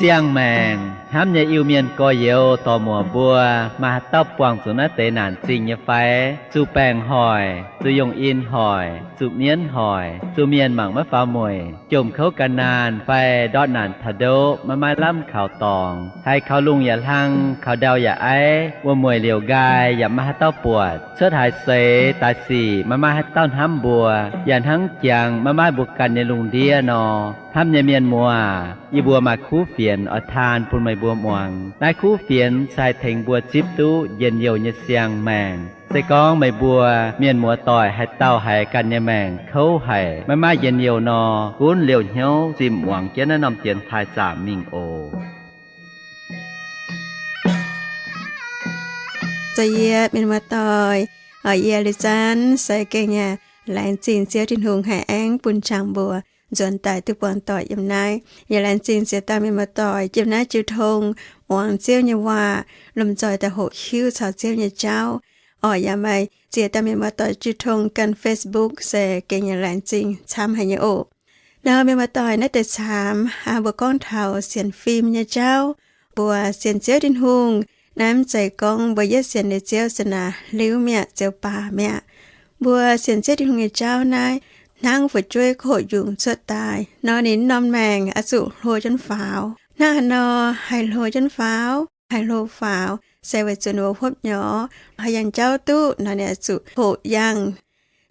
Siang-maengc hnamv nyei Iu-Mienh gorx-youz dorc-muoc mbuo, maaih haaix dauh buangh zuqc naaiv deix naanc zingh nyei fai? Zuqc baengc hoic, zuqc yongh in hoic, zuqc mienv hoic, zuqc mienh mangc maiv faaux mueic, jomc kouv gan naanh fai ndortv naanc taux ndoqv maiv maaih lamh kaux dorngx, haiz kaux lungh yaac hlang, kaux ndau yaac aiv, wuom-mueic liouc nqaai yaac maiv maaih haaix dauh buatc, cuotv haaix seix daaih sic maiv maaih haaix dauh hnamv mbuo, yaac hnangv jangx maiv maaih mbuo ganh nyei lungh ndiev nor. Hnamv nyei mienh muoz, yie mbuo maaih kuv fienx oix taan bun meih mbuo muangx. Naaiv kuv fienx se haih tengx mbuo zipv duqv njien-youh nyei siang-maengc. Se gorngv meih mbuo mienh muoz-doic haaix dauh haiz ganh nyei maengc kouv haic, maiv maaih njien-youh nor, gunv liouh hnyouv zimh muangx jienv naaiv norm dienx taaih zaamc mingh oc. Zoux yie mienh muoz-doic, yie liuz zanv se gengh yaac laengz zingh Ziouv Tin-Hungh haih aengx bun qangx mbuo nzuonx daaih duqv buangh doic yiem naaiv. Yaac laengz zingh ziex dauh mienh muoz-doic yiem naaiv jiu tong muangx Ziouv nyei waac, lomh nzoih daaih hoqc hiuv caux Ziouv nyei jauv. Orqc, yaac maaih ziex dauh mienh muoz-doic jiu tong ganh Facebook se gengh yaac laengz zingh camv haic nyei oc. Nor mienh muoz-doic, naaiv deix caamx mbuo gorngv taux sienx fim nyei jauv. Mbuo sienx Ziouv Tin-Hungh, naaiv mv zeiz gorngv mbuo yietv sienx liuz Ziouv se naaic liuz mi'aqv, ziouc baac mi'aqv. Mbuo sienx Ziouv Tin-Hungh nyei jauv naaiv, hnangv fu'jueiv hoqc yungz cuotv daaih nor, ninh norm maengc oix zuqc hlo jienv faaux. Hnangv haaix nor haih hlo jienv faaux, haih hlo faaux? Se weic zuqc ninh mbuo hopv nyorx, haih yangh jauv duqv nor, ninh oix zuqc hoqc yangh.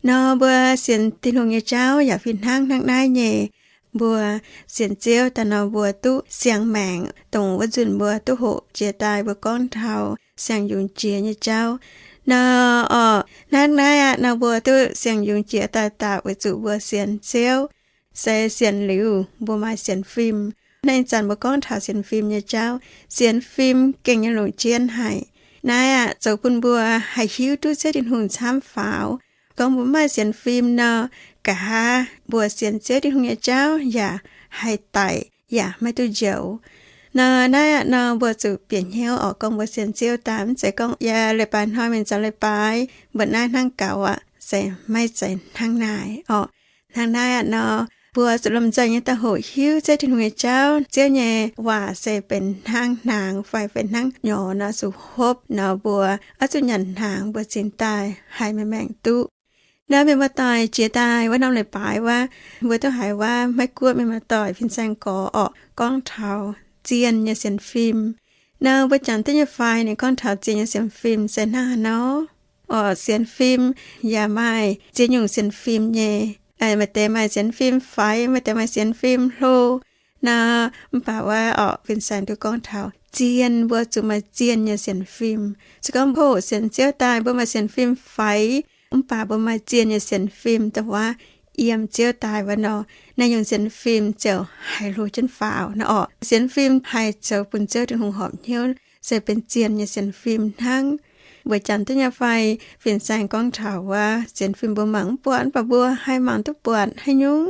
Nor mbuo sienx Tin-Hungh nyei jauv yaac fih hnangv hnangv naaiv nyei. Mbuo sienx Ziouv daaih nor, mbuo duqv siang-maengc, dongh wuov nzunc mbuo duqv hoqc jiex daaih mbuo gorngv taux siang-yungz jiex nyei jauv. Nor orqc, hnangv naaiv aqv, nor mbuo duqv siang-yungz jiex daaih daaih weic zuqc mbuo sienx Ziouv. Se sienx liuz mbuo maaih sienx fim. Naaiv ih zanc mbuo gorngv taux sienx fim nyei jauv, sienx fim gengh nyei longc jienv haic. Naaiv aqv, zoux bun mbuo haih hiuv duqv Ziouv Tin-Hungh camv faaux. Gorngv mbuo mv maaih sienx fim nor, nqa'haav mbuo sienx Ziouv Tin-Hungh nyei jauv yaac haih daic, yaac maiv duqv njoux. Nor naaiv aqv, nor mbuo zuqc bieqc hnyouv orqc, gorngv mbuo sienx Ziouv daaih mv zeiz gorngv yaac leiz-baaix hnoi mingh zanc leiz-baaix mbuo naaiv hnangv gaux aqv. Se maiv zeiz hnangv naaic orqc. Hnangv naaiv aqv, nor mbuo zuqc lomh nzoih nyei daaih hoqc hiuv Ziouv Tin-Hungh nyei jauv. Ziouv nyei waac se benx hnangv hnaangx fai benx hnangv nyorx nor, zuqc hopv nor, mbuo oix zuqc nyanc hnaangx mbuo cingx daaih haih maaih maengc duqv. Nor mienh muoz-doic, jiex daaih wuov norm leiz-baaix wuov, mbuo duqv haiz wuov Meiv Guoqv mienh muoz-doic fin-saeng gorx orqc, gorngv taux zien nyei sienx fim. Nor mbuo jangx duqv nyei fai ninh gorngv taux zien nyei sienx fim se hnangv haaix nor? Orqc, sienx fim yaac maaih ziex nyungc sienx fim nyei. Maaih deix maaih sienx fim faix, maaih deix maaih sienx fim hlo. Nor mv baac wuov orqc, fin-saeng duqv gorngv taux zien, mbuo zuqc maaih zien nyei sienx fim. Se gorngv mbuo hoqc sienx Ziouv daaih mbuo maaih sienx fim faix, mv baac mbuo maaih zien nyei sienx fim, dongh wuov yiem Ziouv daaih wuov nor, naaiv nyungc sienx fim ziouc haih hlo jienv faaux nor orqc. Sienx fim haih zoux bun Ziouv Tin-Hungh horpc hnyouv se benx zien nyei sienx fim hnangv. Mbuo jangx duqv nyei fai fin-saeng gorngv taux wuov sienx fim mbuo mangc mv buatc, mv baac mbuo haih mangc duqv buatc haaix nyungc?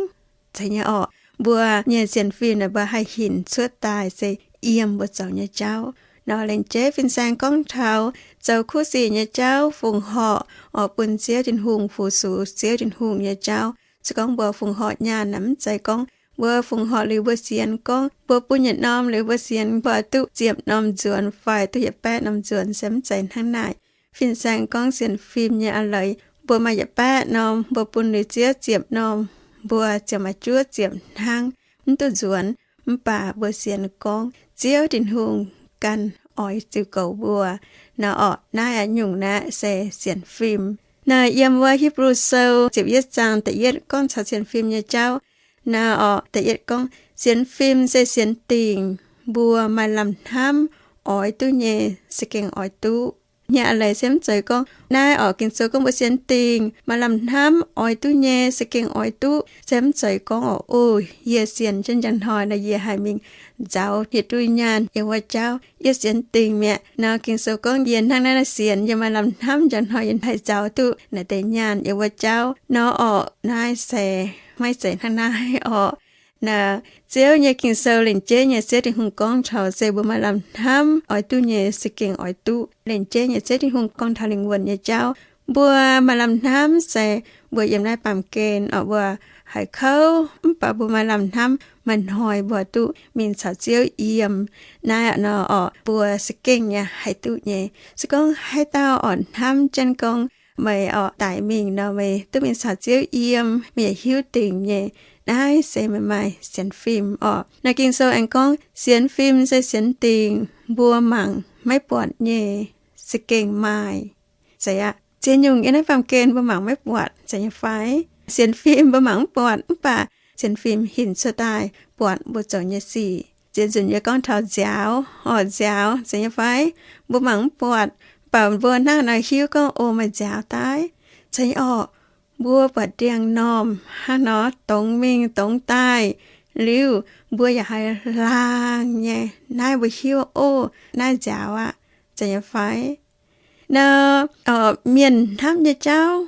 Zeiz nyei orqc. Mbuo nyei sienx fim naaic mbuo haih hinc cuotv daaih se yiem mbuo zoux nyei jauv. Nor lengc jeiv fin-saeng gorngv taux zoux kuv sic nyei jauv, fongc horc oix bun Ziouv Tin-Hungh, fu-sux Ziouv Tin-Hungh nyei jauv. Se gorngv mbuo fongc horc nyaanh naaic mv zeiz gorngv mbuo fongc horc liuz mbuo sienx gorngv mbuo bun yietc norm liuz mbuo sienx mbuo duqv ziepc norm nzuonx fai duqv yietc baeqv norm nzuonx, se mv zeiz hnangv naaic. Fin-saeng gorngv sienx fim nyei a'leiz, mbuo maaih yietc baeqv norm, mbuo bun liuz Ziouv ziepc norm, mbuo ziouc maaih juov ziepc hnangv, mv duqv nzuonx. Mv baac mbuo sienx gorngv Ziouv Tin-Hungh ganh oix ziux goux mbuo. Nor orqc, naaiv aqv nyungc naaiv se sienx fim. Naaiv yiem wuov Hipv^lu Sou ziepc yietv zaang da'yietv gorngv caux sienx fim nyei jauv. Naaiv orqc, da'yietv gorngv, sienx fim se sienx dingc mbuo maaih lamh hnamv oix duqv nyei, se gengh oix duqv. Nyei a'leiz se mv zeiz gorngv naaiv orqc, Ging-Sou gorngv mbuo sienx dingc maaih lamh hnamv oix duqv nyei, se gengh oix duqv, se mv zeiz gorngv orqc, o, yie sienx jienv njang hnoi nor yie haih mingh nzaaux yietc duqv nyaanh yiem wuov jauv. Yie sienx dingc mi'aqv nor, Ging-Sou gorngv yie hnangv naaiv sienx, yie maaih lamh hnamv njang hnoi yie haih nzaaux duqv naaiv deix nyaanh yiem wuov jauv nor orqc, naaiv se maiv zeiz hnangv naaiv orqc. Naaiv Ziouv nyei Ging-Sou lengc jeiv nyei Ziouv Tin-Hungh gorngv taux se mbuo maaih lamh hnamv oix duqv nyei, se gengh oix duqv. Lengc jeiv nyei Ziouv Tin-Hungh gorngv taux lingh wuonh nyei jauv, Mbuo maaih lamh hnamv se mbuo yiem naaiv baamh gen orqc, mbuo haiz kouv, mv baac mbuo maaih lamh hnamv maaih hnoi mbuo duqv mingh caux Ziouv yiem. Naaiv nor orqc, mbuo za'gengh yaac haih duqv nyei. Se gorngv haaix dauh orqc hnamv jienv gorngv meih orqc daic mingh nor, meih duqv mingh caux Ziouv yiem, meih yaac hiuv dingc nyei. Naaiv se meih maaih sienx fim orqc. Naaiv Ging-Sou aengx gorngv sienx fim se sienx dingc mbuo mangc maiv buatc nyei, za'gengh maaih. Zeiz aqv. Ziex nyungc yiem naaiv baamh gen mbuo mangc maiv buatc, zeiz nyei fai? Sienx fim mbuo mangc mv buatc, mv baac sienx fim hinc cuotv daaih buatc mbuo zoux nyei sic. Ziex nzunc yie gorngv taux nziaaux orqc, nziaaux, zeiz nyei fai? Mbuo mangc mv buatc, mv baac mbuo hnangv nor hiuv gorngv, o, maaih nziaaux daaih. Zeiz nyei orqc. Mbuo buatc ndiangx-normh hnangv nor dongz mingh dongz daaih liuz, mbuo yaac haiz laangh nyei. Naaiv mbuo hiuv, o, naaiv nziaaux aqv, zeiz nyei fai? Nor, mienh hnamv nyei jauv,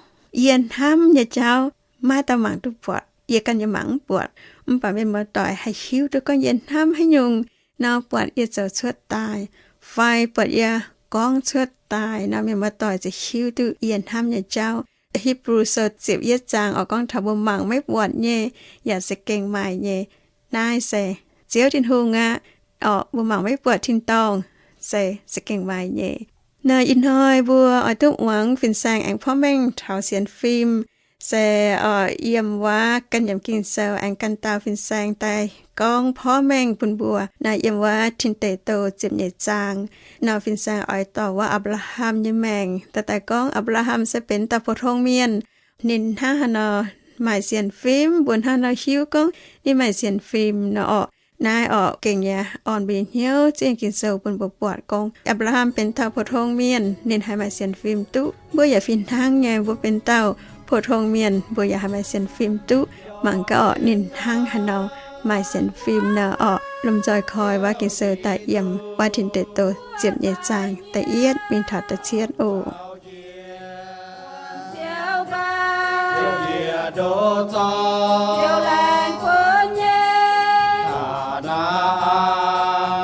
yie hnamv nyei jauv, maiv dauh mangc duqv buatc, yie ganh yaac mangc mv buatc. Mv baac mienh muoz-doic haih hiuv duqv gorngv yie hnamv haaix nyungc nor, buatc yie zoux cuotv daaih, fai buatc yie gorngv cuotv daaih nor, mienh muoz-doic ziouc hiuv duqv yie hnamv nyei jauv. Hipv^lu Sou ziepc yietv zaang oix gorngv taux mbuo mangc maiv buatc nyei yaac za'gengh maaih nyei. Naaiv se Ziouv Tin-Hungh aqv. Orqc, mbuo mangc maiv buatc tin-dorngh se za'gengh maaih nyei. Nor ih hnoi mbuo oix duqv muangx fin-saeng aengx porv mengh taux sienx fim, se, orqc, yiem wuov Ganh Yiem Ging-Sou aengx ganh dauh fin-saeng daaih gorngv porv mengh bun mbuo. Naaiv yiem wuov Tin Deic Douh ziepc nyeic zaang. Nor fin-saeng oix dorh wuov Apc^laa^ham nyei maengc daaih, daaih gorngv Apc^laa^ham se benx dauh pou-tong mienh. Ninh hnangv haaix nor maaih sienx fim, mbuo hnangv haaix nor hiuv gorngv ninh maaih sienx fim nor orqc. Naaiv orqc gengh yaac orn mbuo nyei hnyouv zieqv Ging-Sou bun mbuo buatc gorngv Apc^laa^ham benx dauh pou-tong mienh, ninh haiz maaih sienx fim duqv. Mbuo yaac fih hnangv nyei, mbuo benx dauh pou-tong mienh, mbuo yaac haiz maaih sienx fim duqv. Mangc gaax orqc, ninh hnangv haaix nor maaih sienx fim nor orqc. Lomh nzoih koi wuov Ging-Sou daaih yiem wuov Tin Deic Douh ziepc nyeic zaang da'yietv mingh taux da'cietv oc.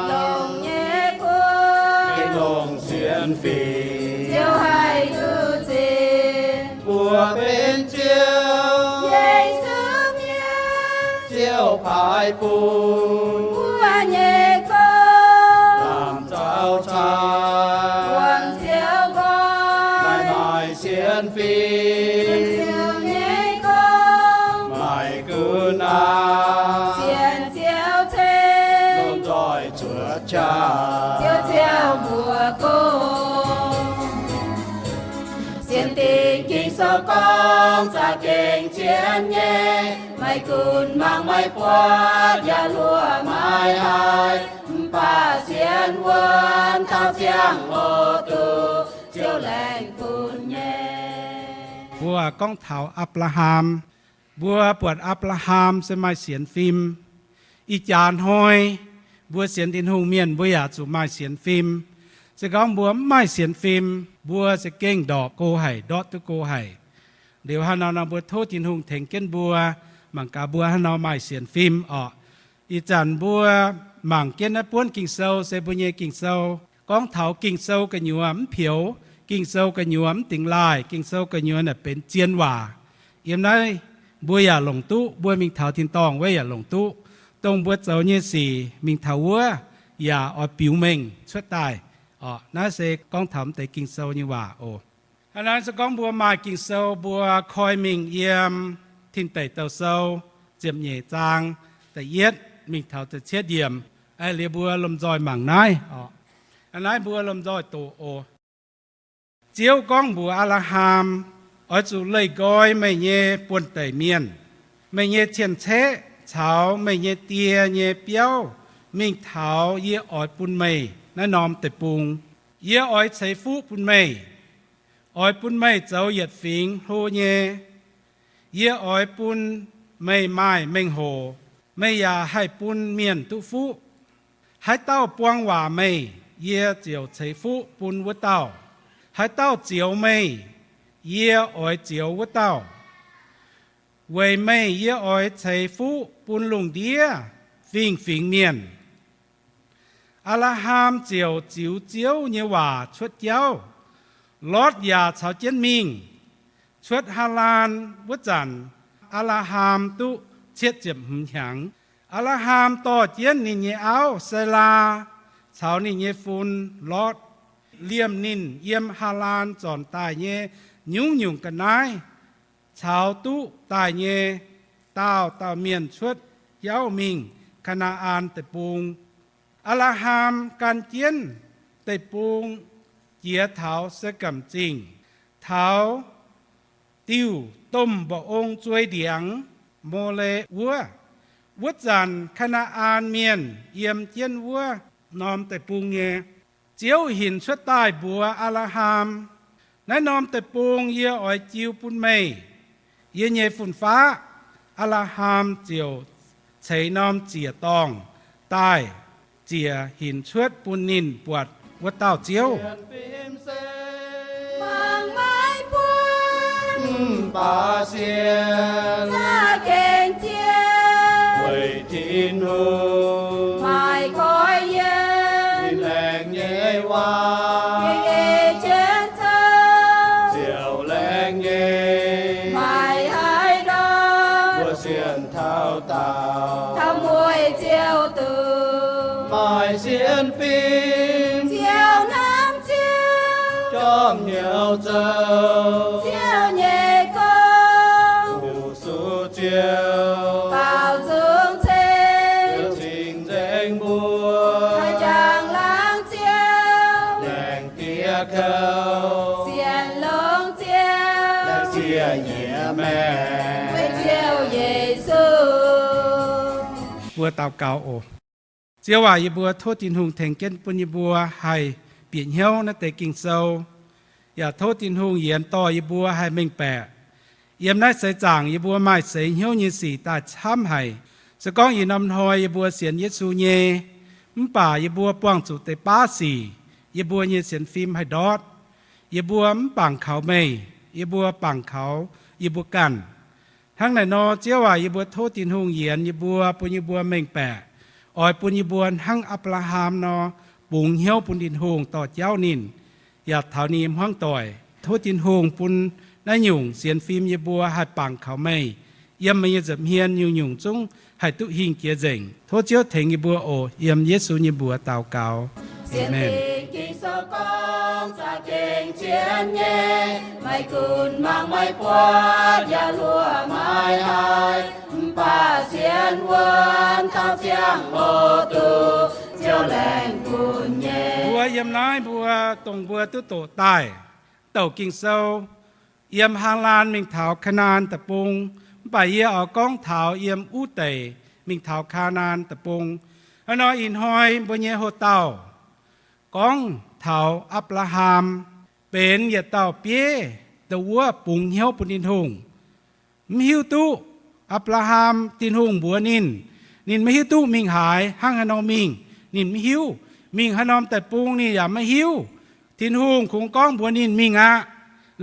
Longc nyei kuv, longc sienx fim, mbuo benx Ziouv, Yesu mienh, Ziouv paaiv bun mbuo nyei gong, zaux cai, buangh Ziouv nqoi, maaih sienx fim, Ziouv nyei gong, maaih gunv aqv, sienx Ziouv ceng, lomh nzoih cuotv qaqv, Ziouv ziouc mbuox gong. Sienx Dingc Ging-Sou gorngv za'gengh zien nyei, maiv gunv mangc maiv buatc yaac hluoqc maiv haih, mv baac sienx wuonx taux ziangh hoc duqv Ziouv laengz bun nyei. Mbuo gorngv taux Apc^laa^ham. Mbuo buatc Apc^laa^ham se maaih sienx fim. Ih jaax hnoi mbuo sienx Tin-Hungh mienh mbuo yaac zuqc maaih sienx fim. Se gorngv mbuo mv maaih sienx fim, mbuo za'gengh ndorpc go haic, ndortv duqv go haic. Liuz hnangv nor nor mbuo tov Tin-Hungh tengx jienv mbuo, mangc gaax mbuo hnangv nor maaih sienx fim orqc. Ih zanc mbuo mangc jienv naaiv buonv Ging-Sou se mbuo nyei Ging-Sou. Gorngv taux Ging-Sou gu'nyuoz mv peux, Ging-Sou gu'nyuoz mv dingx laaih, Ging-Sou gu'nyuoz naaic benx zien waac. Yiem naaiv mbuo yaac longc duqv, mbuo mingh taux tin-dorngh wuov yaac longc duqv. Dongh mbuo zoux nyei sic mingh taux wuov yaac oix biux mengh cuotv daaih. Orqc, naaiv se gorngv taux mv deix Ging-Sou nyei waac oc. Hnangv naaiv se gorngv mbuo maaih Ging-Sou, mbuo koi mingh yiem Tin Deic Douh Sou ziepc nyeic zaang da'yietv mingh taux da'cietv yiemc. Aeqv, liuz mbuo lomh nzoih mangc naaiv oc. Hnangv naaiv mbuo lomh nzoih doqc oc. Ziouv gorngv mbuox Apc^laa^ham, Oix zuqc leih nqoi meih nyei buonv-deic mienh, meih nyei cien-ceqv caux meih nyei die nyei biauv mingh taux yie oix bun meih naaiv norm deic-bung. Yie oix ceix fuqv bun meih, oix bun meih zoux yietc fingx hlo nyei. Yie oix bun meih maaih mengh hoc, meih yaac haih bun mienh duqv fuqv. Haaix dauh buang waac meih, yie ziouc ceix fuqv bun wuov dauh. Haaix dauh zioux meih, yie oix zioux wuov dauh. Weic meih yie oix ceix fuqv bun lungh ndiev fingx-fingx mienh. Apc^laa^ham ziouc ziux Ziouv nyei waac cuotv jauv, Lotv yaac caux jienv mingh. Cuotv Haalaan wuov zanc, Apc^laa^ham duqv cietv ziepc hmz hnyangx. Apc^laa^ham dorh jienv ninh nyei auv, Saalaa, caux ninh nyei fun, Lotv, liemh ninh yiem Haalaan zornc daaih nyei nyungc-nyungc ga'naaiv, caux duqv daaih nyei daauh dauh mienh cuotv jauv mingh Kaa^naa^an Deic-Bung. Apc^laa^ham gan jienv deic-bung jiex taux Sekamx Zingh, taux diuh domh mba'ong zuei ndiangx, Mole wuov. Wuov zanc Kaa^naa^an Mienh yiem jienv wuov norm deic-bung nyei. Ziouv hinc cuotv daaih mbuox Apc^laa^ham, Naaiv norm deic-bung yie oix jiu bun meih. Yie nyei fun-faqv. Apc^laa^ham ziouc ceix norm ziec-dorngh daaih, ziec hinc cuotv bun ninh buatc wuov dauh Ziouv. Mangc maiv buonv, mv baac sienx, za'gengh jiex, weic Tin-Hungh maaih goiv yiem, ninh laengz nyei waac, gengh ei jienv zoux, ziouc laengz nyei. Maaih haaix ndorm mbuo sienx taux daauh, taux mueiz ziouc duqv, maaih sienx fim, ziouc hnamv Ziouv, jorm hnyouv zoux Ziouv nyei gong, fu-sux Ziouv, baaux nzung ceng, Ziouv cing-nzengc mbuo, haih njang laangz Ziouv, laengz diex kouv, sienx longx Ziouv, laengz siev nyiec maengc, weic Ziouv Yesu. Mbuo daux gaux oc. Ziouv aac, yie mbuo tov Tin-Hungh tengx jienv bun yie mbuo haih bieqc hnyouv naaiv deix Ging-Sou, yaac tov Tin-Hungh yienx dorh yie mbuo haih mengh baeqc yiem naaiv seix zaangc yie mbuo maaih seix hnyouv nyei sic daaih camv haic. Se gorngv ih norm hnoi yie mbuo sienx Yesu nyei, mv baac yie mbuo buangh zuqc deix baav sic, yie mbuo nyei sienx fim haih ndortv. Yie mbuo mv bangc kaux meih, yie mbuo bangc kaux yie mbuo ganh. Hnangv naaic nor, Ziouv aac, yie mbuo tov Tin-Hungh yienx yie mbuo, bun yie mbuo mengh baeqc, oix bun yie mbuo hnangv Apc^laa^ham nor, bungx hnyouv bun Tin-Hungh dorh jauv ninh, yaac taux ninh hmuangv doic. Tov Tin-Hungh bun naaiv nyungc sienx fim yie mbuo haih bangc kaux meih, yiem meih nyei nza'hmien nyungc-nyungc zungv haih duqv hingh jiex nzengc. Tov Ziouv tengx yie mbuo oc. Yiem Yesu nyei mbuox daux gaux. Aamen. Ging-Sou gorngv za'gengh zien nyei, maiv gunv mangc maiv buatc yaac hluoqc maiv haih, mv baac sienx wuonv taux ziangh hoc duqv, Ziouv laengz gunv nyei. Mbuo yiem naaiv mbuo, dongh mbuo duqv doqc daaih douc Ging-Sou, yiem Haalaan mingh taux Kaa^naa^an Deic-Bung, mv baac yie oix gorngv taux yiem Uv Deic mingh taux Kaa^naa^an Deic-Bung. Hnangv nor ih hnoi mbuo nyei hoc-dauh gorngv taux Apc^laa^ham benx yietc dauh bieiv, dongh wuov bungx hnyouv bun Tin-Hungh. Mv hiuv duqv Apc^laa^ham, Tin-Hungh mbuox ninh, ninh maiv hiuv duqv mingh haaix, hnangv haaix nor mingh, ninh mv hiuv. Mingh haaix norm deic-bung ninh yaac maiv hiuv. Tin-Hungh kungx gorngv mbuox ninh, Mingh aqv.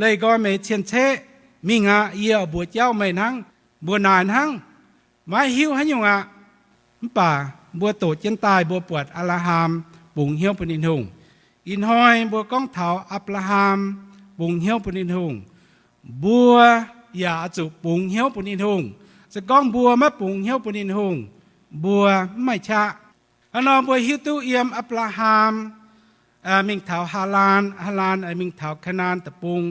Leih nqoi meih cien-ceqv mingh aqv. Yie mbuox jauv meih hnangv, mbuox naaic hnangv. Maiv hiuv haaix nyungc aqv. Mv baac mbuo doqc jienv daaih mbuo buatc Apc^laa^ham bungx hnyouv bun Tin-Hungh. Ih hnoi mbuo gorngv taux Apc^laa^ham bungx hnyouv bun Tin-Hungh. Mbuo yaac oix zuqc bungx hnyouv bun Tin-Hungh. Se gorngv mbuo maiv bungx hnyouv bun Tin-Hungh, mbuo mv maaih qaqv. Hnangv nor mbuo hiuv duqv yiem Apc^laa^ham mingh taux Haalaan, Haalaan mingh taux Kaa^naa^an Deic-Bung.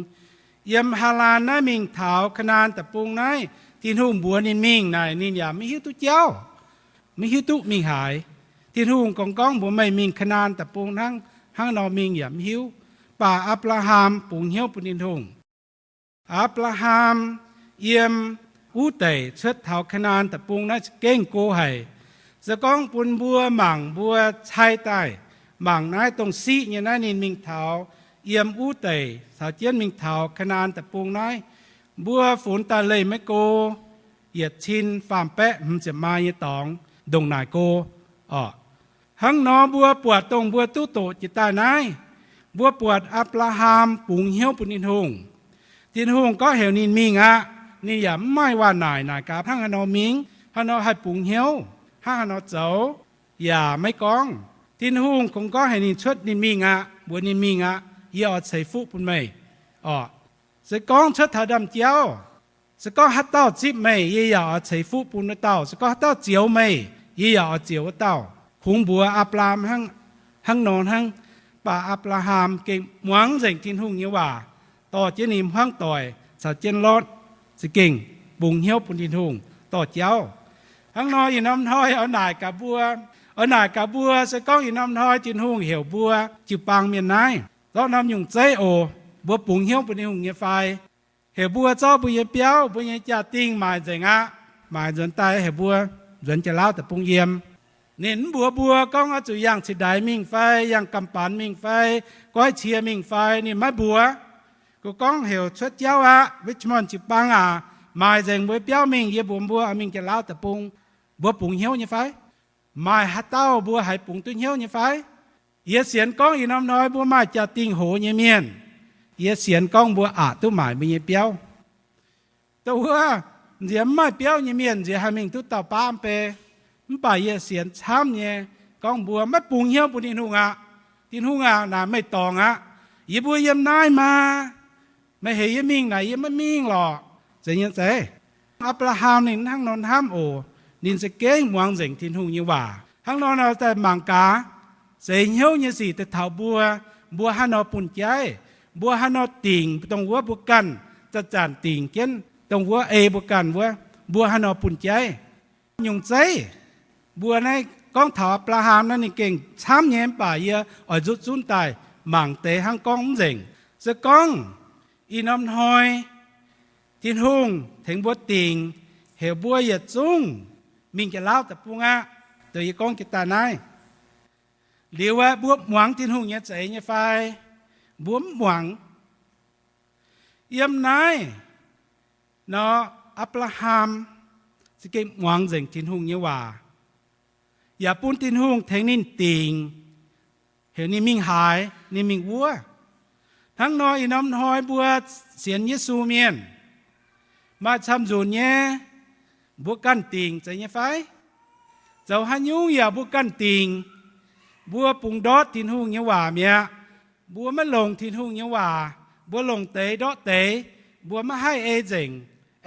Yiem Haalaan naaiv mingh taux Kaa^naa^an Deic-Bung naaiv, Tin-Hungh mbuox ninh mingh naaic, ninh yaac maiv hiuv duqv jauv, maiv hiuv duqv mingh haaix. Tin-Hungh kungx gorngv mbuox meih mingh Kaa^naa^an Deic-Bung hnangv, hnangv nor mingh yaac maiv hiuv. Mv baac Apc^laa^ham bungx hnyouv bun Tin-Hungh. Apc^laa^ham yiem Uv Deic cuotv taux Kaa^naa^an Deic-Bung naaiv za'gengh go haic. Se gorngv bun mbuo mangc, mbuo cai daaih mangc naaiv dongh siqv nyei naaiv, ninh mingh taux yiem Uv Deic caux jienv mingh taux Kaa^naa^an Deic-Bung naaiv, mbuo funx daaih leih maiv go, yietc cin faam baeqv hmz ziepc mai nyei dorngx ndongc naaic go orqc. Hnangv nor mbuo buatc dongh mbuo duqv doqc jiex daaih naaiv, mbuo buatc Apc^laa^ham bungx hnyouv bun Tin-Hungh. Tin-Hungh gorngv heuc ninh mingh aqv, ninh yaac mv maaih waac naaic, naaic gaax hnangv haaix nor mingh, haaix nor haih bungx hnyouv, hnangv haaix nor zoux, yaac maiv gorngv. Tin-Hungh kungx gorngv heuc ninh cuotv, ninh mingh aqv, mbuox ninh mingh aqv, yie oix ceix fuqv bun meih. Orqc, se gorngv cuotv taux ndaamv-jauv, se gorngv haaix dauh zipv meih, yie yaac oix ceix fuqv bun wuov dauh. Se gorngv haaix dauh zioux meih, yie yaac oix zioux wuov dauh. Kungx mbuox Apc^laa^ham hnangv, hnangv nor hnangv. Mv baac Apc^laa^ham gengh muangx nzengc Tin-Hungh nyei waac, dorh jienv ninh hmuangv doic caux jienv Lotv za'gengh bungx hnyouv bun Tin-Hungh dorh jauv. Hnangv nor ih norm hnoi oix naaic gaax mbuo, oix naaic gaax mbuo, se gorngv ih norm hnoi Tin-Hungh heuc mbuo jiu-baang mienh naaiv, zorqv norm nyungc zeiv oc, mbuo bungx hnyouv bun Tin-Hungh nyei fai? Heuc mbuo zorqv mbuo nyei biauv, mbuo nyei jaa-dingh maaic nzengc aqv. Maaic nzuonx daaih heuc mbuo nzuonx Janx-Laauv Deic-Bung yiem. Ninh mv mbuox mbuo gorngv oix zuqc yangh cix ndaix mingh fai, yangh gamh baanx mingh fai, goiv cie mingh fai, ninh maiv mbuox. Gorngv heuc cuotv jauv aqv, Richmond jiu-baang aac, maaic nzengc mbuo biauv mingh. Yie mbuox mbuo, mingh Janx-Laauv Deic-Bung, mbuo bungx hnyouv nyei fai? Maaih haaix dauh mbuo haiz bungx duqv hnyouv nyei fai? Yie sienx gorngv ih norm hnoi mbuo maaih jaa-dingh hoz nyei mienh. Yie sienx gorngv mbuo aqc duqv maaic mbuo nyei biauv. Dongh wuov nziex mv maaih biauv nyei mienh nziex haih mingh duqv dauh baav mv bei. Mv baac yie sienx camv nyei gorngv mbuo maiv bungx hnyouv bun Tin-Hungh aqv. Tin-Hungh aac, naaic meih dorngc aqv. Yie mbuo yiem naaiv maa. Meih heuc yie mingh naaic yie maiv mingh lorqc. Zeiz nyei zeiz. Apc^laa^ham ninh hnangv nor hnamv oc. Ninh za'gengh muangx nzengc Tin-Hungh nyei waac. Hnangv nor nor daaih mangc gaax, seix hnyouv nyei sic daaih taux mbuo, mbuo haaix nor bun jaiv, mbuo haaix nor dingc dongh wuov mbuo ganh zanc-zanc dingc jienv dongh wuov ei mbuo ganh wuov, mbuo haaix nor bun jaiv. Nyungc zeiv, mbuo naaiv gorngv taux Apc^laa^ham naaiv ninh gengh camv nyei, mv baac yie oix nzuqc zunv daaih mangc deix hnangv gorngv mv nzengc. Se gorngv ih norm hnoi Tin-Hungh tengx mbuo dingc, heuc mbuo yietc zungv mingh Janx-Laauv Deic-Bung aqv, dongh yie gorngv jiex daaih naaiv, liuz aeqv, mbuo muangx Tin-Hungh nyei za'eix nyei fai? Mbuo mv muangx. Yiem naaiv nor, Apc^laa^ham za'gengh muangx nzengc Tin-Hungh nyei waac, yaac bun Tin-Hungh tengx ninh dingc, heuc ninh mingh haaix, ninh mingh wuov. Hnangv nor ih norm hnoi mbuo sienx Yesu mienh, maaih camv nzunc nyei, mbuo ganh dingc zeiz nyei fai? Zoux haaix nyungc yaac mbuo ganh dingc. Mbuo bungx ndortv Tin-Hungh nyei waac mi'aqv. Mbuo maiv longc Tin-Hungh nyei waac, mbuo longc deix ndortv deix, mbuo maiv haih ei nzengc,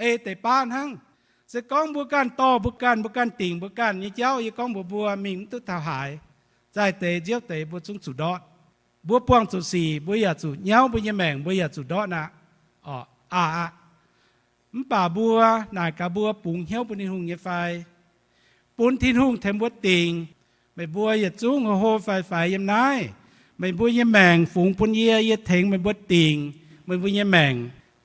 ei deix baav hnangv. Se gorngv mbuo ganh dorh mbuo ganh, mbuo ganh dingc mbuo ganh nyei jauv, yie gorngv mbuox mbuo mingh mv duqv taux haaix. Zaih deix nziouv deix mbuo zungv zuqc ndortv. Mbuo buangh zuqc sic, mbuo yaac zuqc nyauv mbuo nyei maengc, mbuo yaac zuqc ndortv aqv. Aa aqv. Mv baac mbuo naaic gaax mbuo bungx hnyouv bun Tin-Hungh nyei fai? Bun Tin-Hungh tengx mbuo dingc. Meih mbuo yietc zungv hlo hlo faix faix yiem naaiv, meih mbuo nyei maengc fungx bun yie, yie tengx meih mbuo dingc meih mbuo nyei maengc,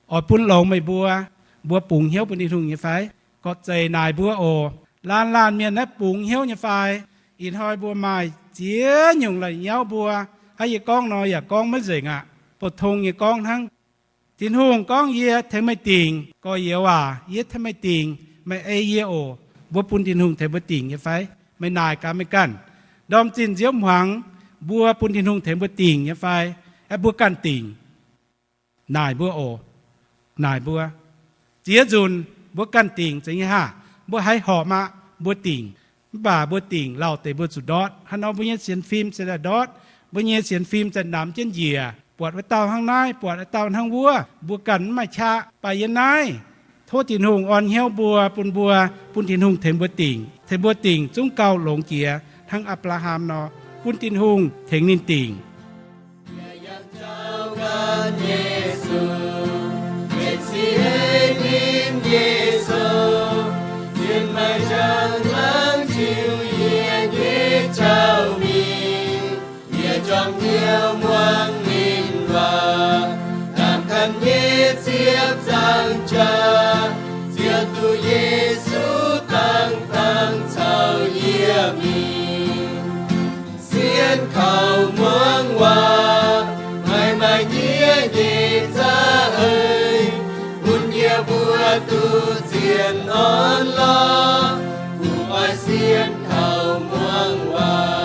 oix bun longx meih mbuo. Mbuo bungx hnyouv bun Tin-Hungh nyei fai? Gorqv-zeih naaic mbuo oc. Laanh laanh mienh naaiv bungx hnyouv nyei fai? Ih hnoi mbuo maaih ziex nyungc la'nyauv mbuo, hnangv yie gorngv nor yaac gorngv maiv nzengc aqv. Bou tong nyei gorngv hnangv. Tin-Hungh gorngv, Yie tengx meih dingc. Gorx-youz aac, yie tengx meih dingc. Meih ei yie oc. Mbuo bun Tin-Hungh tengx mbuo dingc nyei fai? Meih naaic gaax meih ganh, ndorm zinh nziouv hmuangx, mbuo bun Tin-Hungh tengx mbuo dingc nyei fai? Aeqv, mbuo ganh dingc. Naaic mbuo oc. Naaic mbuo. Ziex nzunc mbuo ganh dingc zeiz nyei haah? Mbuo haiz horpc aqv, mbuo dingc. Mv baac mbuo dingc lauh deix mbuo zuqc ndortv. Hnangv nor mbuo nyei sienx fim se daaih ndortv, mbuo nyei sienx fim za'namx jienv njiec, buatc wuov dauh hnangv naaiv, buatc wuov dauh hnangv wuov, mbuo ganh mv maaih qaqv. Baac yie naaiv tov Tin-Hungh orn hnyouv mbuo, bun mbuo, bun Tin-Hungh tengx mbuo dingc, tengx mbuo dingc zungv gauh longx jiex hnangv Apc^laa^ham nor, bun Tin-Hungh tengx ninh dingc.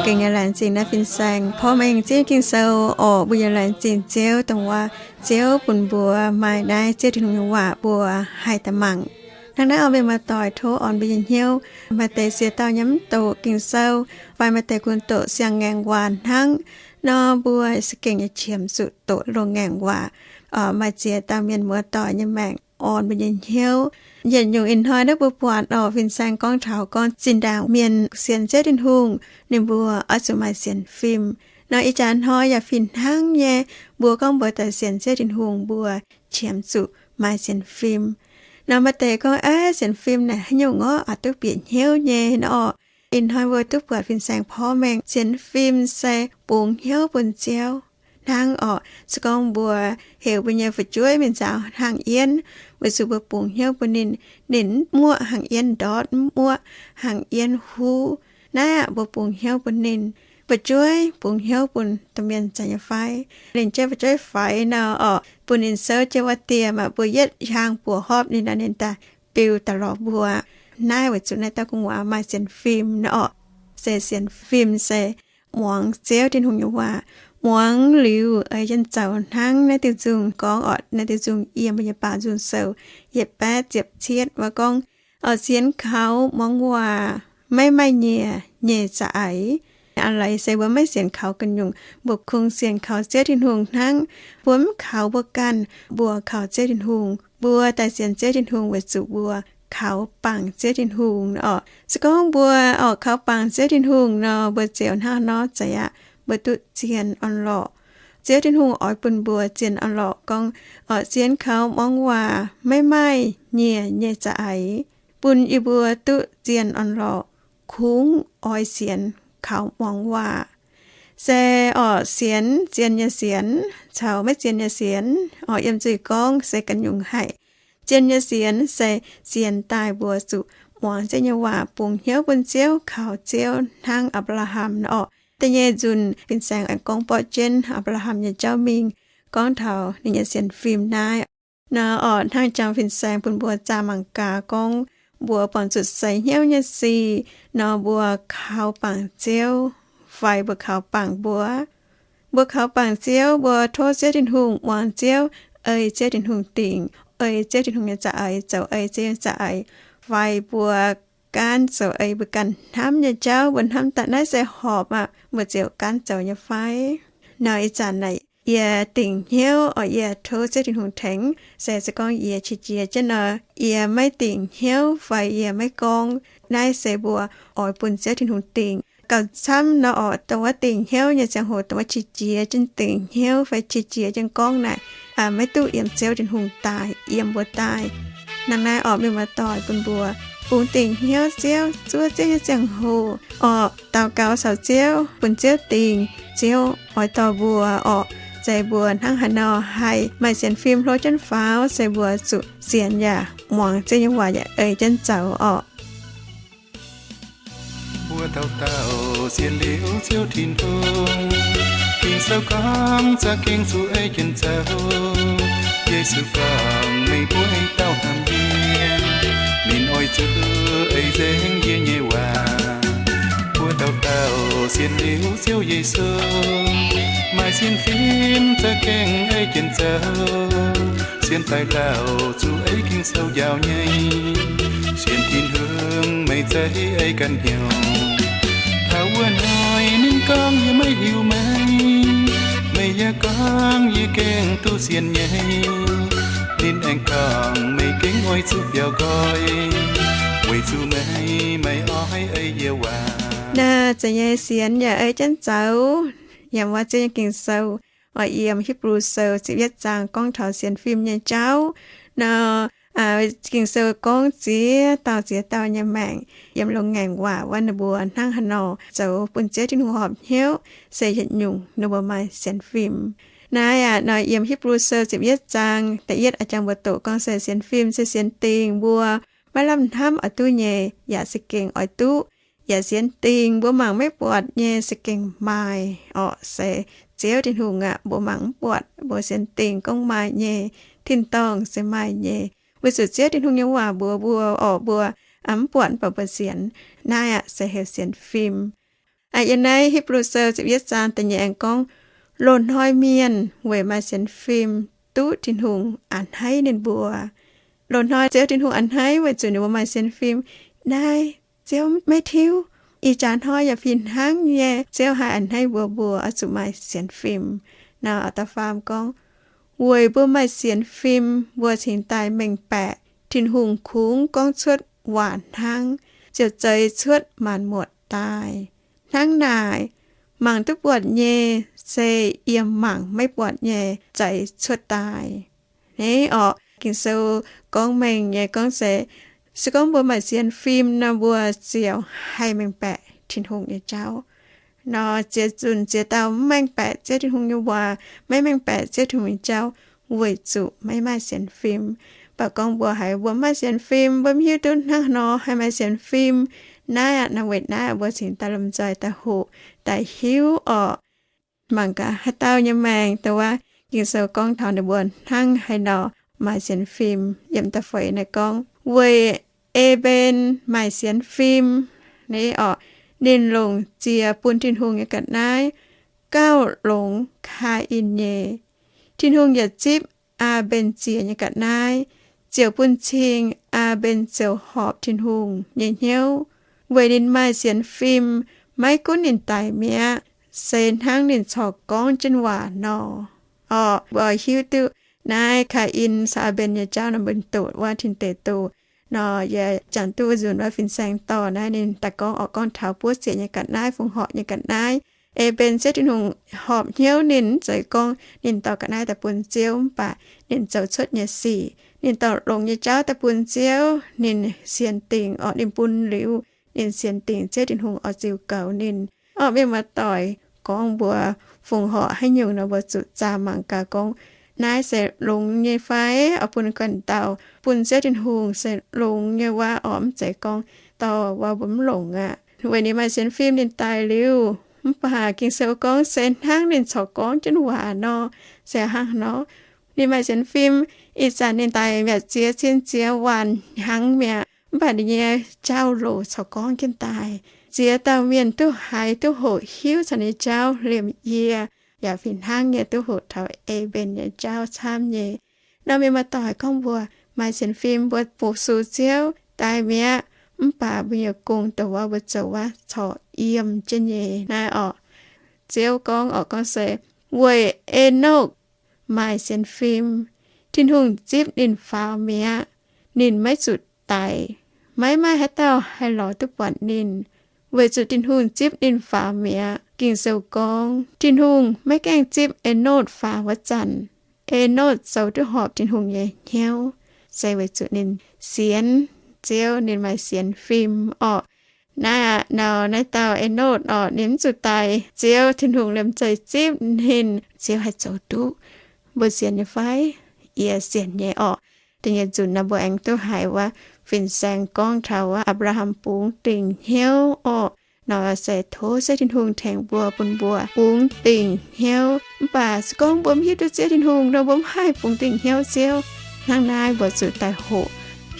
Gengh yaac laengz zingh naaiv fin-saeng porv mengh Ziouv Ging-Sou oc. Mbuo yaac laengz zingh Ziouv dongh wuov Ziouv bun mbuo maaih naaiv Ziouv Tin-Hungh nyei waac mbuo haih da'mangc. Hnangv naaiv oix mbenc maaih doic tov orn mbuo nyei hnyouv. Maaih deix ziex dauh nyei mv doqc Ging-Sou fai maaih deix gunv doqc siang-ngaengc waac hnangv. Nor mbuo za'gengh nyei qiemx zuqc doqc loz-ngaengc waac, maaih ziex dauh mienh muoz-doic nyei maengc orn mbuo nyei hnyouv. Yietc nyungc ih hnoi naaiv mbuo buatc orqc, fin-saeng gorngv taux gorngv zinh ndaangc mienh sienx Ziouv Tin-Hungh, ninh mbuo oix zuqc maaih sienx fim. Nor ih jaax hnoi yaac fih hnangv nyei, mbuo gorngv mbuo daaih sienx Ziouv Tin-Hungh, mbuo qiemx zuqc maaih sienx fim. Nor maaih deix gorngv, Aav, sienx fim naaic haaix nyungc orqc, oix duqv bieqc hnyouv nyei nor orqc. Ih hnoi mbuo duqv buatc fin-saeng porv mengh, sienx fim se bungx hnyouv bun Ziouv hnangv orqc. Se gorngv mbuo heuc mbuo nyei fu'jueiv mingh nzaaux hangh yienv, weic zuqc mbuo bungx hnyouv bun ninh, ninh mv muoqv hangh yienv ndortv, mv muoqv hangh yienv huv. Naaiv aqv, mbuo bungx hnyouv bun ninh. Fu'jueiv bungx hnyouv bun domh mienh zeiz nyei fai? Ninh jienv fu'jueiv faix nor orqc, bun ninh souv jienv wuov dieh maah, mbuo yietv hlang buoz-horpc ninh nor, ninh daaih biu daaih lorz mbuo. Naaiv weic zuqc naaiv dauh gu'nguaaz maaih sienx fim nor orqc. Se sienx fim se muangx Ziouv Tin-Hungh nyei waac. Muangx liuz ei jienv zoux hnangv naaiv diuh nzungh gorngv orqc. Naaiv diuh nzungh yiem mbuo nyei baaux nzung sou yietc baeqv ziepc cietv wuov gorngv, Orqc, sienx kaux muangx waac maiv maaih nyiec nyei za'eix. Aa, leiz se mbuo maiv sienx kaux ganh nyungc, mbuo kungx sienx kaux Ziouv Tin-Hungh hnangv. Mbuo mv kaux mbuo ganh, mbuo kaux Ziouv Tin-Hungh. Mbuo daaih sienx Ziouv Tin-Hungh weic zuqc mbuo kaux bangc Ziouv Tin-Hungh orqc. Se gorngv mbuo orqc kaux bangc Ziouv Tin-Hungh nor, mbuo ziouc hnangv nor zeiz aqv, mbuo duqv zien orn-lorqc. Ziouv Tin-Hungh oix bun mbuo zien orn-lorqc gorngv, orqc, sienx kaux muangx waac maiv maaih nyiec nyei za'eix, bun yie mbuo duqv zien orn-lorqc. Kungx oix sienx kaux muangx waac. Se orqc, sienx, zien nyei sienx caux maiv zien nyei sienx orqc, yiem nzuih gorngv se ganh nyungc haic. Zien nyei sienx se sienx daaih mbuo zuqc muangx Ziouv nyei waac, bungx hnyouv bun Ziouv, kaux Ziouv hnangv Apc^laa^ham nor orqc. Da'nyeic nzunc fin-saeng aengx gorngv borqv jienv Apc^laa^ham nyei jauv mingh, gorngv taux ninh nyei sienx fim naaiv. Nor orqc, hnangv jangx fin-saeng bun mbuo zaah mangc gaax gorngv, mbuo buangh zuqc seix hnyouv nyei sic nor, mbuo kaux bangc Ziouv fai mbuo kaux bangc mbuo? Mbuo kaux bangc Ziouv, mbuo tov Ziouv Tin-Hungh, muangx Ziouv, ei Ziouv Tin-Hungh dingc, ei Ziouv Tin-Hungh nyei za'eix, zoux ei Ziouv nyei za'eix, fai mbuo gaanv zoux ei mbuo ganh hnamv nyei jauv, mbuo hnamv daaih naaiv se horpc aqv, mbuo ziouc gaanv zoux nyei fai? Nor ih zanc naaic yie dingc hnyouv orqc, yie tov Ziouv Tin-Hungh tengx. Se se gorngv yie qiex jiez jienv nor, yie maiv dingc hnyouv fai yie maiv gorngv, naaiv se mbuo oix bun Ziouv Tin-Hungh dingc. Gauh camv nor orqc, dongh wuov dingc hnyouv nyei ziangh hoc, dongh wuov qiex jiez jienv dingc hnyouv fai qiex jiez jienv gorngv naaic, maiv duqv yiem Ziouv Tin-Hungh daaih, yiem mbuo daaih. Hnangv naaiv orqc, mienh muoz-doic, bun mbuo bungx dingc hnyouv Ziouv, zuov Ziouv nyei ziangh hoc orqc, daux gaux caux Ziouv, bun Ziouv dingc, Ziouv oix dorh mbuo orqc. Zeiz mbuo hnangv haaix nor haih maaih sienx fim hlo jienv faaux, se mbuo zuqc sienx yaac muangx Ziouv nyei waac yaac ei jienv zoux orqc. Mbuo dauh dauh sienx liuz Ziouv Tin-Hungh, Ging-Sou gorngv za'gengh zuqc ei jienv zoux. Yesu gorngv, Meih mbuo ei dauh hnamv yie, ninh oix zuqc ei nzengc yie nyei waac. Mbuo dauh dauh sienx liuz Ziouv Yesu, maaih sienx fim za'gengh ei jienv zoux. Sienx daaih lauh zuqc ei Ging-Sou njaaux nyei, sienx Tin-Hungh meih za'gengh ei ganh hnyouv. Taux wuov hnoi ninh gorngv, Yie maiv hiuv meih. Meih yaac gorngv, Yie gengh duqv sienx nyei. Ninh aengx gorngv, Meih gengh oix zuqc biaux nqoi, weic zuqc meih maiv oix ei yie waac. Naaiv zeiz nyei sienx yaac ei jienv zoux. Yiem wuov Ziouv nyei Ging-Sou, oix yiem Hipv^lu Sou ziepc yietv zaang gorngv taux sienx fim nyei jauv nor. Ging-Sou gorngv ziex dauh ziex dauh nyei maengc yiem loz-ngaengc waac wuov ninh mbuo hnangv haaix nor zoux bun Ziouv Tin-Hungh horpc hnyouv, se yietc nyungc ninh mbuo maaih sienx fim. Naaiv aqv, nor yiem Hipv^lu Sou ziepc yietv zaang da'yietv jangx mbuo doqc gorngv se sienx fim se sienx dingc mbuo maiv lamh hnamv oix duqv nyei yaac za'gengh oix duqv, yaac sienx dingc mbuo mangc maiv buatc nyei za'gengh maaih orqc. Se Ziouv Tin-Hungh aqv, mbuo mangc mv buatc, mbuo sienx dingc gorngv maaih nyei, tin-dorngh se maaih nyei. Weic zuqc Ziouv Tin-Hungh nyei waac mbuox mbuo orqc, mbuo mv buatc mv baac mbuo sienx. Naaiv aqv se heuc sienx fim. Yiem naaiv Hipv^lu Sou ziepc yietv zaang da'nyeic aengx gorngv, loz-hnoi mienh weic maaih sienx fim duqv Tin-Hungh a'hneiv ninh mbuo. Loz-hnoi Ziouv Tin-Hungh a'hneiv weic zuqc ninh mbuo maaih sienx fim. Naaiv Ziouv maiv tiuv, Ih jaax hnoi yaac fih hnangv nyei, Ziouv haih a'hneiv mbuo, mbuo oix zuqc maaih sienx fim. Naaiv da'faam gorngv, weic mbuo maaih sienx fim, mbuo cingx daaih mengh baeqc Tin-Hungh kungx gorngv cuotv waac hnangv, ziouc zeix cuotv maanc muotc daaih. Hnangv naaic, mangc duqv buatc nyei se yiem mangc maiv buatc nyei zeix cuotv daaih. Naaiv orqc, Ging-Sou gorngv mengh nyei gorngv se, se gorngv mbuo maaih sienx fim nor, mbuo ziouc haih mengh baeqc Tin-Hungh nyei jauv. Nor ziex nzunc ziex dauh mv mengh baeqc Ziouv Tin-Hungh nyei waac, maiv mengh baeqc Ziouv Tin-Hungh nyei jauv, weic zuqc maiv maaih sienx fim. Mv baac gorngv mbuo haiz mbuo maaih sienx fim, mbuo mv hiuv duqv hnangv haaix nor haih maaih sienx fim. Naaiv aqv, naaiv weic naaiv mbuo cingx daaih lomh nzoih daaih hoqc daaih hiuv orqc. Mangc gaax haaix dauh nyei maengc dongh wuov Ging-Sou gorngv taux ninh mbuo hnangv haaix nor maaih sienx fim. Yiem da'feix naaiv gorngv, weic E^mben maaih sienx fim, naaiv orqc, ninh longc ziex bun Tin-Hungh nyei ga'naaiv gauh longx Kaa^in nyei. Tin-Hungh yaac zipv Aa^mben ziex nyei ga'naaiv, ziouc bun cing Aa^mben ziouc horpc Tin-Hungh nyei hnyouv, weic ninh maaih sienx fim, maiv gunv ninh daic mi'aqv, se hnangv ninh corc gorngv jienv waac nor. Orqc, mbuo hiuv duqv naaiv Kaa^in caux Aa^mben nyei jauv nor, mbuo doqc wuov Tin Deic Douh nor, yie jangx duqv nzunc wuov fin-saeng dorh naaiv ninh daaih gorngv orqc, gorngv taux buov ziex nyei ga'naaiv, fongc horc nyei ga'naaiv. E^mben Ziouv Tin-Hungh horpc hnyouv ninh, mv zeiz gorngv ninh dorh ga'naaiv daaih bun Ziouv, mv baac ninh zoux cuotv nyei sic, ninh dorh longx nyei jauv daaih bun Ziouv. Ninh sienx dingc orqc, ninh bun liuz, ninh sienx dingc Ziouv Tin-Hungh oix ziux goux ninh. Orqc, mienh muoz-doic, gorngv mbuo fongc horc haaix nyungc nor, mbuo zuqc zaah mangc gaax gorngv naaiv se longx nyei fai? Oix bun ganh dauh bun Ziouv Tin-Hungh se longx nyei wuov orqc, mv zeiz gorngv dorh wuov mbuo mv longc aqv. Weic ninh maaih sienx fim ninh daic liuz, mv baac Ging-Sou gorngv se hnangv ninh corc gorngv jienv waac nor, se hnangv nor. Ninh maaih sienx fim, ih zanc ninh daic mi'aqv, ziex cin ziex waanc hnyangx mi'aqv, mv baac ninh nyei jauv-louc corc gorngv jienv daaih. Ziex dauh mienh duqv haiz duqv hoqc hiuv caux ninh nyei jauv liemh yie, yaac fih hnangv nyei duqv hoqc taux E^mben nyei jauv camv nyei. Nor mienh muoz-doic, gorngv mbuo maaih sienx fim, mbuo fu-sux Ziouv daic mi'aqv, mv baac mbuo nyei gong dongh wuov mbuo zoux wuov corc yiem jienv nyei naaiv orqc. Ziouv gorngv orqc, gorngv se weic Enokv maaih sienx fim, Tin-Hungh zipv ninh faaux mi'aqv. Ninh maiv zuqc daic. Maiv maaih haaix dauh haih lorz duqv buatc ninh, weic zuqc Tin-Hungh zipv ninh faaux mi'aqv. Ging-Sou gorngv Tin-Hungh maiv gaengh zipv Enokv faaux wuov zanc, Enokv zoux duqv horpc Tin-Hungh nyei hnyouv, se weic zuqc ninh sienx Ziouv, ninh maaih sienx fim orqc. Naaiv aqv, nor naaiv dauh Enokv orqc, ninh mv zuqc daic, Ziouv Tin-Hungh liemh zeih zipv ninh, Ziouv haih zoux duqv. Mbuo sienx nyei fai? Yie sienx nyei orqc. Da'nyeic nzunc nor mbuo aengx duqv haiz wuov fin-saeng gorngv taux wuov Apc^laa^ham bungx dingc hnyouv orqc. Nor se tov Ziouv Tin-Hungh tengx mbuo, bun mbuo bungx dingc hnyouv. Mv baac se gorngv mbuo mv hiuv duqv Ziouv Tin-Hungh nor, mbuo mv haih bungx dingc hnyouv Ziouv. Hnangv naaiv mbuo zuqc daaih hoqc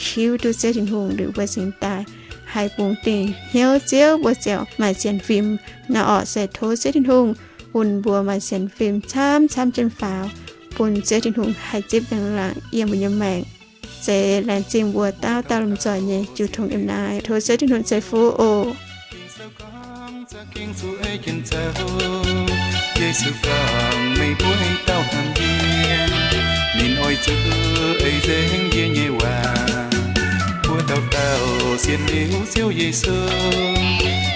hiuv duqv Ziouv Tin-Hungh liuz, mbuo cingx daaih haih bungx dingc hnyouv Ziouv, mbuo ziouc maaih sienx fim. Nor orqc, se tov Ziouv Tin-Hungh bun mbuo maaih sienx fim camv-camv jienv faaux, bun Ziouv Tin-Hungh haih zipv laangz laangz yiem mbuo nyei maengc. Se laengz zingh mbuo dauh dauh lomh nzoih nyei jiu tong yiem naaiv. Tov Ziouv Tin-Hungh ceix fuqv oc. Ging-Sou gorngv za'gengh zuqc ei jienv zoux. Yesu gorngv, meih mbuo dauh hnamv yie, ninh oix zuqc ei nzengc yie nyei waac. Mbuo dauh dauh sienx liuz Ziouv Yesu,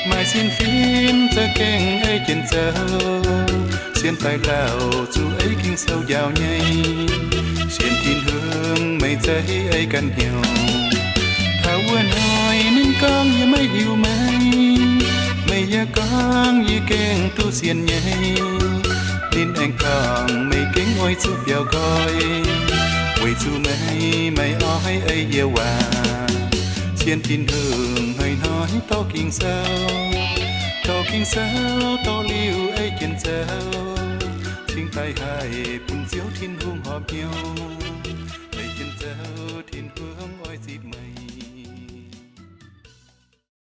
maaih sienx fim za'gengh ei jienv zoux. Sienx daaih lauh zuqc ei Ging-Sou njaaux nyei. Sienx Tin-Hungh meih zeiz ei ganh hnyouv. Taux wuov hnoi ninh gorngv, yie maiv hiuv meih. Meih yaac gorngv, yie gengh duqv sienx nyei. Ninh aengx gorngv, meih gengh oix zuqc biaux nqoi, weic zuqc meih maiv oix ei yie waac. Sienx Tin-Hungh hnoi-hnoi dorh Ging-Sou, dorh Ging-Sou dorh liuz ei jienv zoux, cingx daaih haih bun Ziouv Tin-Hungh horpc hnyouv. Ei jienv zoux Tin-Hungh oix zipv meih.